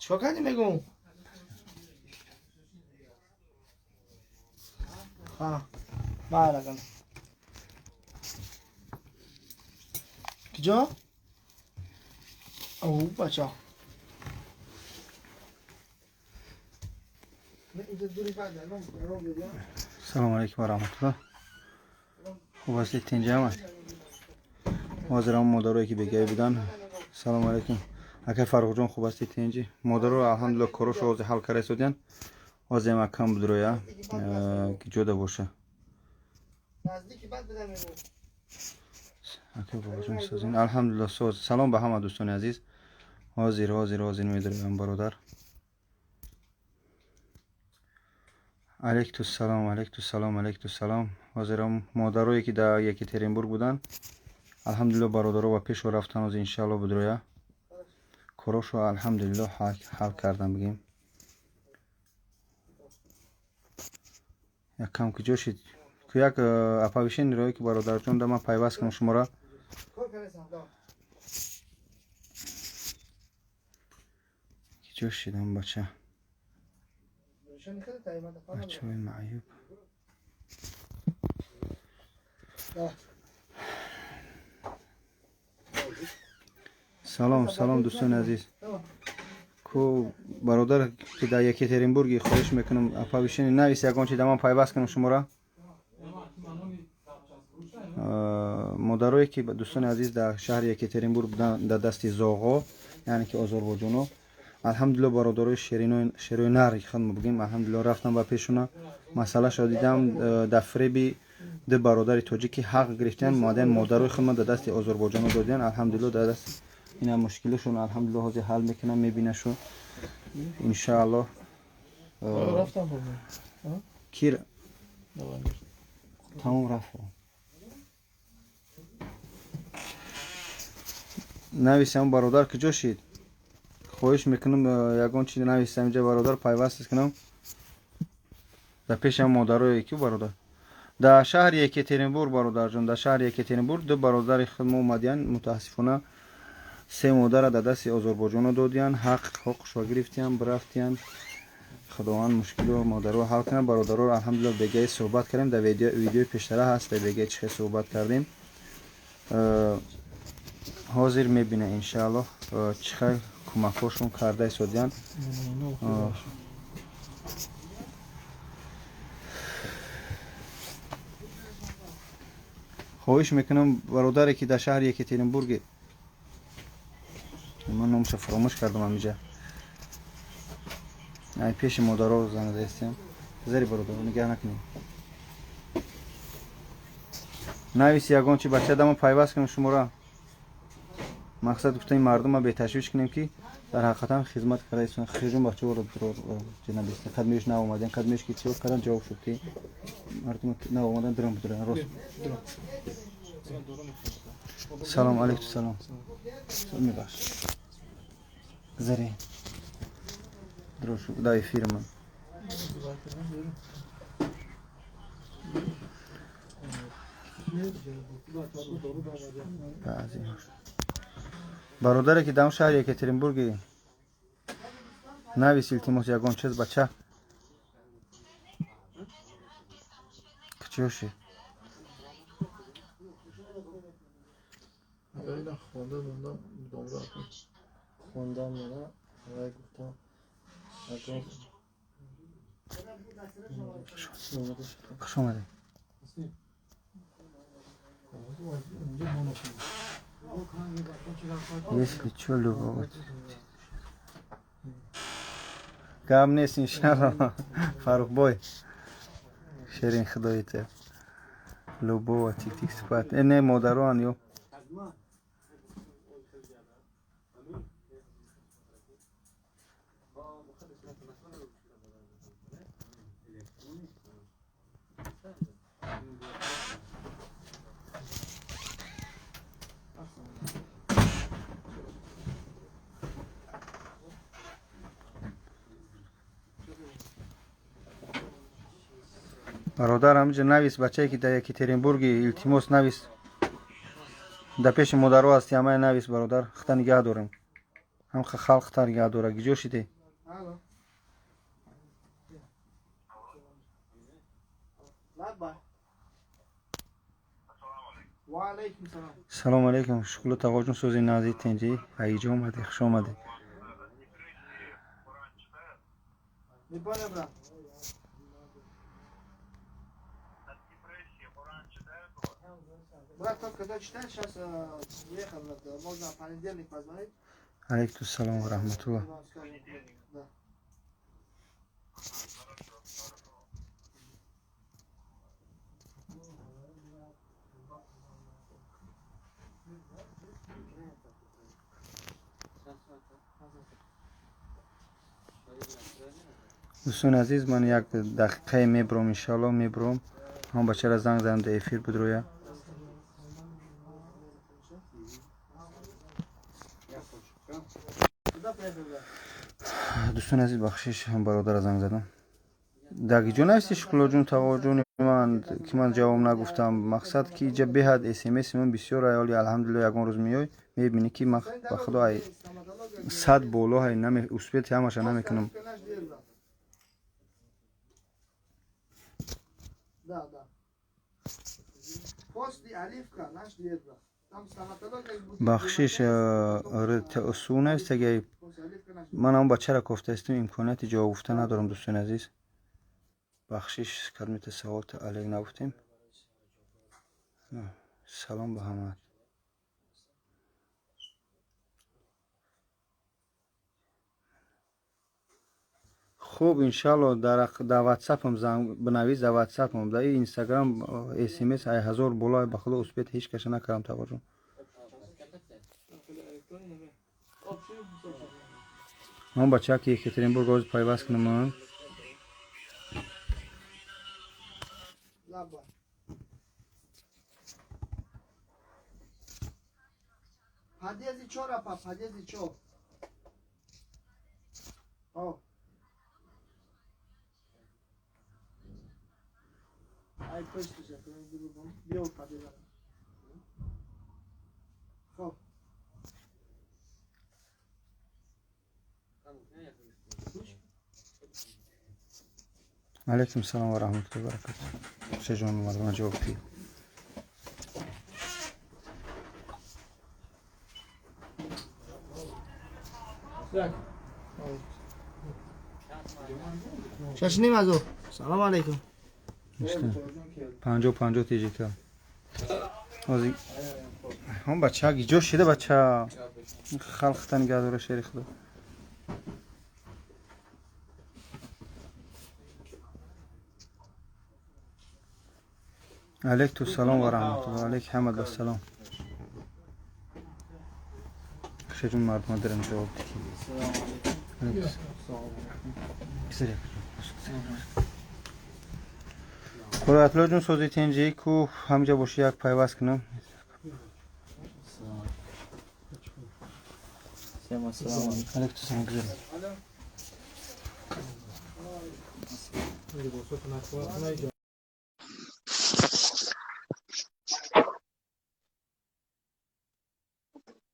Чикор кардӣ мегум? Ҳа, майла. Куҷо? О, бача. Салому алейкум ва раҳматуллоҳ. Хуб ҳастед, тинҷамад? Ҳозирам модарое ки бегаӣ буданд. Салому алейкум. Акай Фаррухҷон, хуб ҳастед, тинҷи? Модаро алҳамдулиллоҳ корошо ҳозир ҳал карда истодиянд. Ҳозирам акам будроя, ки ҷода боша. Акай бобоҷон созин. Алҳамдулиллоҳ соз. Салом ба ҳама дӯстони азиз. Ҳозир ҳозир ҳозир медроям бародар. Алейкум салом, алейкум салом, алейкум салом. Ҳозирам модарое ки дар Екатеринбург буданд, алҳамдулиллоҳ бародаро ба пешо рафтан, ҳозир иншааллоҳ будроя. Корошо алҳамдулиллоҳ ҳал кардан бигем. Якам куҷо шид? Ку як оповещение рое ки бародарҷон да ман пайваст кунам шуморо. Куҷо шидам бача? Бачаҳои маъюб. Салом, салом дӯстони азиз. Ку бародар ки дар Екатеринбурги, хоҳиш мекунам оповещение навис ягон чи да ман пайваст кунам шуморо. Модарое ки дӯстони азиз дар шаҳри Екатеринбург буданд дар дасти зоғо, яъне ки озарбойҷоно, алҳамдулиллоҳ бародарои шерои нар хидма бигем, алҳамдулиллоҳ рафтам ба пешона, масъалашро дидам, дар фреби ду бародари тоҷик ки ҳақ гирифтиянд, модаян модарои хидма дар дасти озарбойҷоно додиянд. Алҳамдулиллоҳ дар даст ина мушкилашон алҳамдулиллоҳ ҳозир ҳал мекунам, мебинашу иншааллоҳ. Кир тамом рафт. Нависам бародар куҷо шид? Хоҳиш мекунам ягон чи нависам инҷа бародар пайваст кунам. Дар пешам модарое ки бародар дар шаҳри Екатеринбург, бародарҷон, дар шаҳри Екатеринбург ду бародари худмо омадиянд, мутаассифона се модара дар дасти озарбойҷоно додиянд, ҳақ ҳуқуқшо гирифтиянд, бирафтиянд. Худованд мушкило модаро ҳал кунад. Бародароро алҳамдулиллоҳ бегаи суҳбат кардем, дар видеои пештара ҳаст, дар бегаи чӣ хел суҳбат кардем. Ҳозир мебина иншааллоҳ чӣ хел кӯмакҳошон карда истодиянд. Хоҳиш мекунам бародаре ки дар шаҳри Екатеринбурги, ман номша фаромӯш кардам, ҳамиҷа ай пеши модаро занада истем. Зари бародаро нигаҳ накунем. Нависи ягон чи бача дама пайваст кунем шуморо. Мақсад гуфтани мардума беташвиш кунем ки дар ҳақиқатан хизмат карда истон. Хижум бачаҳоро ҷанабист. Қадмеш наомаден, қадмеш ки чиёр кардан ҷавоб шуд ки мардума наомадан дурам будуран рост. Салом алейкум салом. Мебахш. Зари. Дрошу да эфир ман. Баъзе бародаре ки дар шаҳри Екатеринбурги навис илтимос ягон чиз бача. Куҷо шид? Хондам мана вай гуфтам ягон Хуш омадед. Если чё, любого. Гап нест иншалло. Фаррухбой. Шерин худоите. Любого тик-тик спат. Э, не модароан ё. Бародар ҳамиҷа навис бачае ки дар Екатеринбурги, илтимос навис. Дар пеши модаро ҳасти, ҳамая навис бародар, хита нигаҳ дорем. Ҳам халқ тарга дора гиҷо шиде? Алло. Лаббай. Ва алайкум салом. Салом алейкум. Шукулло тағоҷон, сӯзи нази тенҷӣ. Ҳайҷо омадӣ, хуш омадӣ. Не понял, брат. Брат, тот, когда читаешь, сейчас уехал, брат. Можно в понедельник позвонить. Алейкум салом ва раҳматуллоҳ. Мы вам скажем. Да. Дӯстони азиз, ман як дақиқае мебурам, иншалло мебурам. Ҳам бачара занг задам, дар эфир будроя. Куда приехал, брат? Дӯстони азиз, бахшиш, ҳам бародара занг задам. Дар гиҷо нависти, Шукуллоҷон, тағоҷони ман, ки ман ҷавоб нагуфтам. Мақсад ки иҷа беҳад смс ман бисёр аёли, алҳамдулилло, ягон рӯз меёй, мебинӣ ки ман ба худо ай 100 боло ҳай наме успети ҳамаша намекунам. Наш дверь, брат. Да, да. После Оливка, наш дверь, брат. Там стоматология будет. Бахшиш, ртсу навистагиай. После Оливка наш дверь. Ман ҳам бачара кофтаистам, имконияти ҷавоб гуфта надорам, дӯстони азиз. Бахшиш, кадмита саволта алек нагуфтем. Салом ба ҳамаат. Хуб, иншалло, дар ватсапам занг бинавис, дар ватсапам, дар инстаграм смс ай 1000 боло, ба худо успеть ҳеҷ каша накардам, тағоҷон. Ман бача ки Екатеринбург ҳозир пайваст кунам. Лаббай. Подъезди чор, апа, подъезди чор. О. Ай, пуштиша, биё подъезд. Хоб. Алейкум салом ва раҳматуллоҳи ва баракатуҳ. Ҳусейнҷон омад, ҷавоб ки. Так. Шашним азо. Салом алейкум. 50-50 теҷика. Ҳозир ҳам бача гиҷо шида, бача. Халқта нигаҳ дора, шери худо. Алейкум салом ва раҳматуллоҳ. Алейк ҳамад ва салом. Хушаҷон, мардума дарам ҷавоб дики. Қуръатлоҷон, сози тенҷи ку ҳамҷа боши, як пайваст кунам. Алейкум салом, гузар.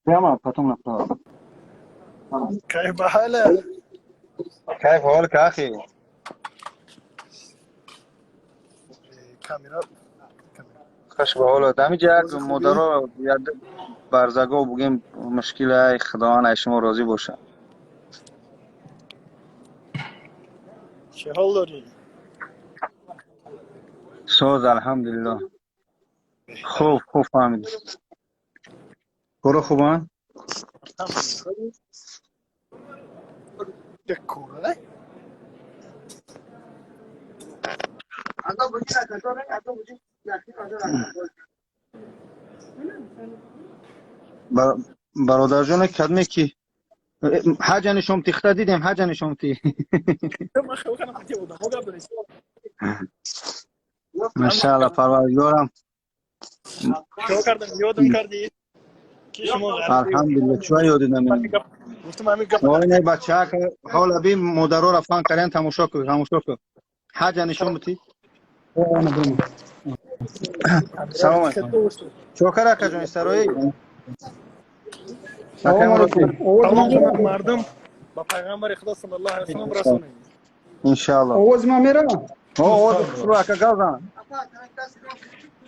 Прямо, потом направо. كيف حالك؟ كيف حالك أخي؟ камера. Хуш ба ҳолат. Ҳамиҷа як модаро, як барзаго бугем, мушкил ай, Худованд ай шумо розӣ бошад. چه حال داری؟ Соз, алҳамдулиллоҳ. Хуб, хуб фаҳмидем. Коро хубанд? یک کوره نه؟ Ага, буди, ага, буди. Бародарҷоне, кадме ки ҳаҷани шомтихта дидем, ҳаҷани шомти. من خیلی کنم قطعی بودم. ما قبل Машаалло, парвардигорам. چه کردم یادم کردی که شما Алҳамдулилло, чӯ ёдидам. گفتم همین گپ. Ой, бачаак, ҳола би модароро фан кардан, тамошо кун, тамошо кун. Ҳаҷани шомти. Салом алейкум. Чокар акаҷон, истарои? Салом алейкум. Салом мардум ба пайғамбари Худо саллаллоҳу алайҳи васаллам расонед. Иншаалло. Овози ман меравад? Овози хушрӯ, ака, гап зан.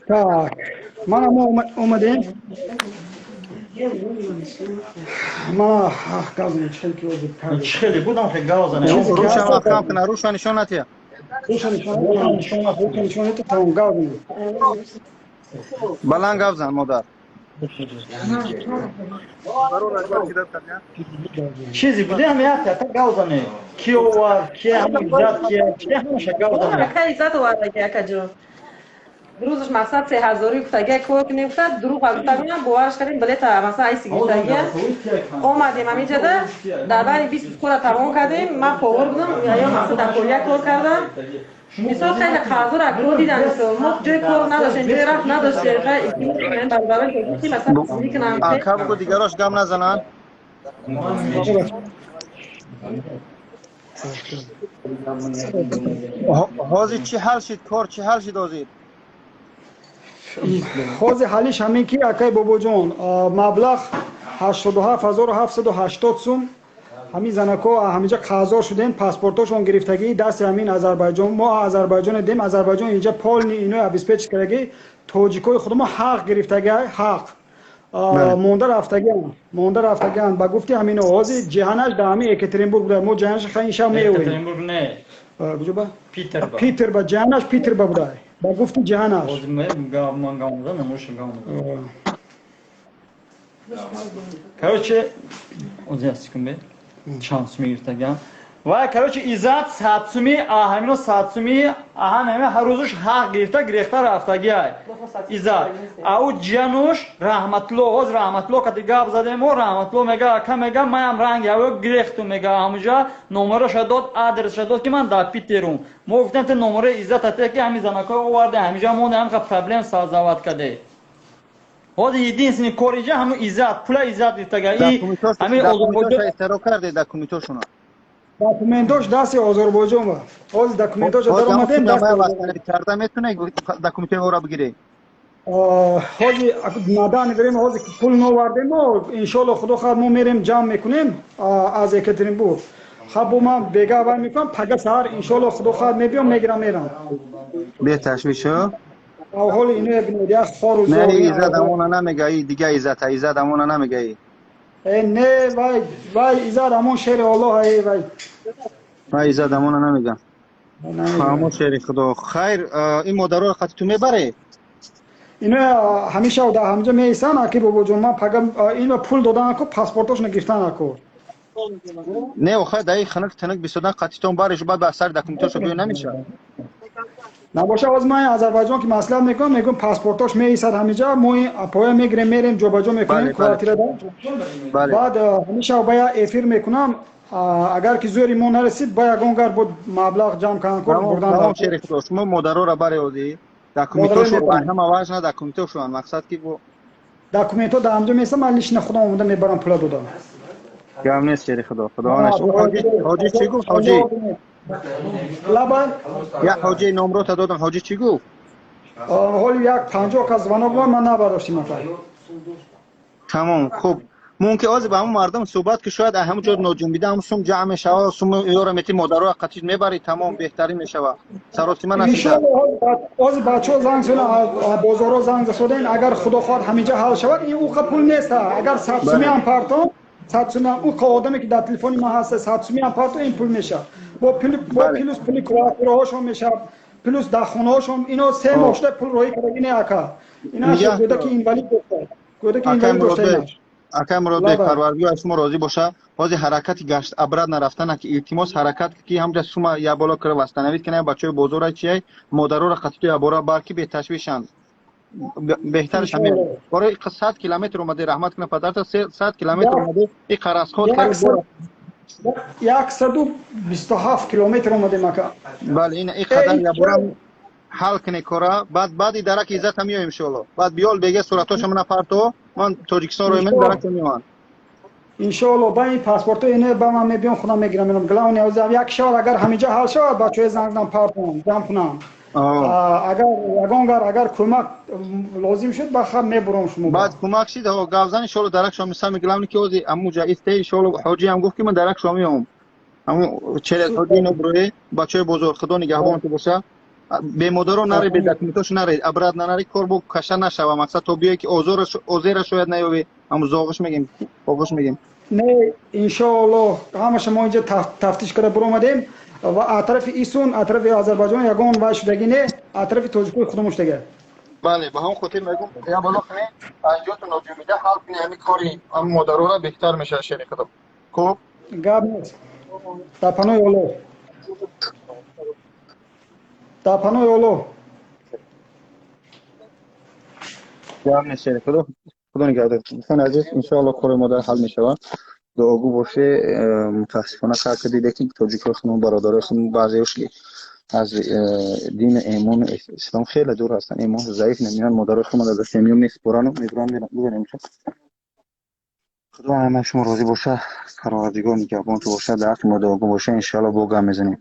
Так, мана мо омадем. Мана гап занем, чӣ хеле ки озир кардем. Чӣ хеле будам, хе гап занем. Рӯша маҳкам кина, рӯша нишон натия. Рӯша нишон, рӯша нишон натия, тамом, гап занем. Баланд гап зан, модар. Чизе будем, як та гап занем. Ки овард, ки ҳам иззат, ки ки ҳамаша гап занем. Ака, иззат овардаги, акаҷон. Рӯзаш мақсад 3000-ӣ гуфтагия, кор кунем гуфта, дурӯғ гуфтагиам, бовараш кардем, билета масалан айси гирифтагия. Омадем ҳаминҷада, дар байни 20 рӯз кора тамом кардем, ман повар будам, ё мақсад дар Корея кор кардам. Мисол, хеле қарзора кор дидан, мисол, мо ҷои кор надоштем, ҷои рафт надоштем, бародарои тоҷикӣ масалан мекунам. Ака, бугу дигарош гап назананд. Ҳозир чӣ ҳал шид, кор чӣ ҳал шид ҳозир? Ҳозир ҳалиш ҳамин ки, акай Бобоҷон, маблағ 87 780 сум. Ҳамин занако ҳаминҷа қарздор шудем, паспортошон гирифтагӣ дасти ҳамин Азарбайҷон. Мо Азарбайҷоне дем, Азарбайҷон инҷа полный ино обеспечить кардагӣ. Тоҷикои худамо ҳақ гирифтагӣ, ҳақ монда рафтагиан, монда рафтагиан. Ба гуфти ҳамино, ҳозир ҷиҳанаш дар ҳамин Екатеринбург буда, мо ҷиҳанаш ин шаб меоем. Екатеринбург не. Куҷо ба? Питер ба. Питер ба, ҷиҳанаш Питер ба буда, ба гуфти ҷиҳанаш. Ҳозир ман гап мезанам, намоша гап мезанам. Короче, ҳозир як секунд, чанд суми гирифтагиам. Вай, короче, иззат 100 суми, ҳамино 100 суми, аҳан ҳами ҳар рӯзуш ҳақ гирифта, гирехта рафтагиай иззат. Ау ҷануш Раҳматулло, ҳозир Раҳматулло кати гап задемо, Раҳматулло мега, ака, мега, маям ранги аво гирехту, мега, ҳамуҷа номероша дод, адреса дод, ки ман дар Питерум. Мо гуфтем, ту номерои иззат ате, ки ҳамин занакҳои оварде, ҳамиҷа монде, ҳамқа проблем создавать каде. Ҳозир единственный кор иҷа ҳамун иззат, пула иззат гирифтага. И ҳамин Озарбойҷон истиро карде документошуна? Документош дасти Озарбойҷон ба. Ҳозир документоша даромадем. Карда метуне документои ора бигиред? Ҳозир на данный время, ҳозир пул новардем, иншоалло, худо хоҳад, мо мерем, ҷамъ мекунем аз Екатеринбург. Хаб, бо ман бега вай мекунам, пага саҳар, иншоалло, худо хоҳад, мебиём, мегирам, мерам. Беташвишо. Ҳоли ино бинед, як хору Не, иззат амона намега, и дига иззата, иззат амона намега и. Не, вай, вай иззат амон шери Аллоҳ, ай вай. Вай иззат амона намега. Фаҳмо, шери худо. Хайр, ин модароро қати ту мебаре? Ино ҳамеша дар ҳамҷа меистанд, аки Бобоҷон, ман пага ино пул додан ако, паспортошона гирифтан ако. Не, охай, даи ханак танак бисодан қатитон бареш, баъд ба сари документошо биё, намешавад. Набоша, ҳозир ман Азарбайҷон ки маслиҳат мекунам, мегӯям, паспортош меисад ҳамиҷа, мо поя мегирем, мерем, ҷобаҷо мекунем квартирада. Баъд ҳамеша ба я эфир мекунам, агар ки зӯри мо нарасид, ба ягон гар бо маблағ ҷамъ кунам, кор бурдан. Шери худо, шумо модароро баре, озӣ документошо ҳама важна, документошоан мақсад ки бо Документҳо дар ҳамҷо меистам, ман лично худам омода мебарам, пула додам. Гап нест, шери худо, худованд. Ҳоҷӣ чӣ гуфт, ҳоҷӣ? Лаба. Як ҳоҷии номрота додам, ҳоҷӣ чӣ гуфт? Ҳоли як 50 кас звонок буд, ман набардоштим, ака. Тамом, хуб, мумкин ҳозир ба ҳамун мардум суҳбат ки шояд ҳамун ҷо ноҷунбида ҳамун сум ҷамъ мешава, сум ёра мети, модаро қатиш мебари, тамом, беҳтарин мешава, саросима нашида. Ҳозир бачаҳо занг заданд, бозорҳо занг засоден, агар худо хоҳад, ҳаминҷа ҳал шавад. Ин уқа пул нест, агар 100 суми ҳам партон, 100 суми ҳам, уқа одаме ки дар телефони ман ҳаст, 100 суми ҳам партон, ин пул мешавад. Бо плюс пули квартираҳошон мешавад, плюс дар хонаҳошон. Ино 3 моҳ шуда пул роҳӣ кардаги не, ака. Ина кӯдаки инвалид дошта, кӯдаки инвалид дошта. Акай Муродбек, Парвардигор аз шумо розӣ боша. Ҳозир ҳаракати гашт обратно рафтана ки, илтимос, ҳаракат ки ҳамҷа сума я боло кара восстановить кина бачаҳои бозора чиай, модароро қатиту ябора бар, ки беташвишанд, беҳтараш ҳамин. Бораи 100 километр омаде, раҳмат кина падарта, 100 километр омаде, и қарасход. 127 километр омадем, ака. Бале, ин и қадар ябора ҳал кине кора, баъд баъди дараки иззата меоем, иншоалло. Баъд биёл беге, суратошо мана парто, ман Тоҷикистон ро мен дарака меоянд. Иншоалло, ба ин паспорто ине ба ман мебиём, худам мегирам, мерам. Главное, як шавад, агар ҳаминҷа ҳал шавад, бачаҳои занг зан, партон, ҷамъ кунам. Агар ягон гар агар кӯмак лозим шуд, ба хаб мебурам шумо. Баъд кӯмак шид, гавзан иншоалло дарак шоми сами главный ки ози амуҷа исте иншоалло ҳоҷи ҳам гуфт ки ман дарак шоми ом. Аму через ҳоҷи ино буроe бачаҳои бозор худо нигаҳбон ту боша. Бемодаро наре, бе документош наре, обратно наре, кор бо каша нашава, мақсад то биёе ки озора озера шояд наёве, аму зоғиш мегем, оғош мегем. Не, иншоалло ҳамаша мо инҷа тафтиш карда буромадем ва аз тарафи исун, аз тарафи Озарбойҷон ягон вай шудагӣ не, аз тарафи тоҷикои худамон шудага. Бале, ба ҳамон хотир мегӯм, я бало кунед, анҷоту ноҷумида ҳал кунед ҳамин кори ҳамин модарора беҳтар мешавад шери худо. Хуб? Гап нест. Дар паноҳи Оллоҳ. Дар паноҳи Оллоҳ. Гап нест шери худо. Худо нигаҳдор. Дӯстони азиз, иншоалло кори модар ҳал мешавад. Дуогӯ боше, мутаассифона хар ки диде ки тоҷикҳои худмон, бародарои худмон баъзеош ки аз дину имону ислом хеле дур ҳастанд, имон заиф намеён, модарои худмон дар дасти меён месупорану мебуранд, меранд. Бубинем худо ҳамаи шумо розӣ боша, парвардигор нигаҳбонту боша, дар ҳаққи мо дуогӯ боша, иншоалло бо гап мезанем.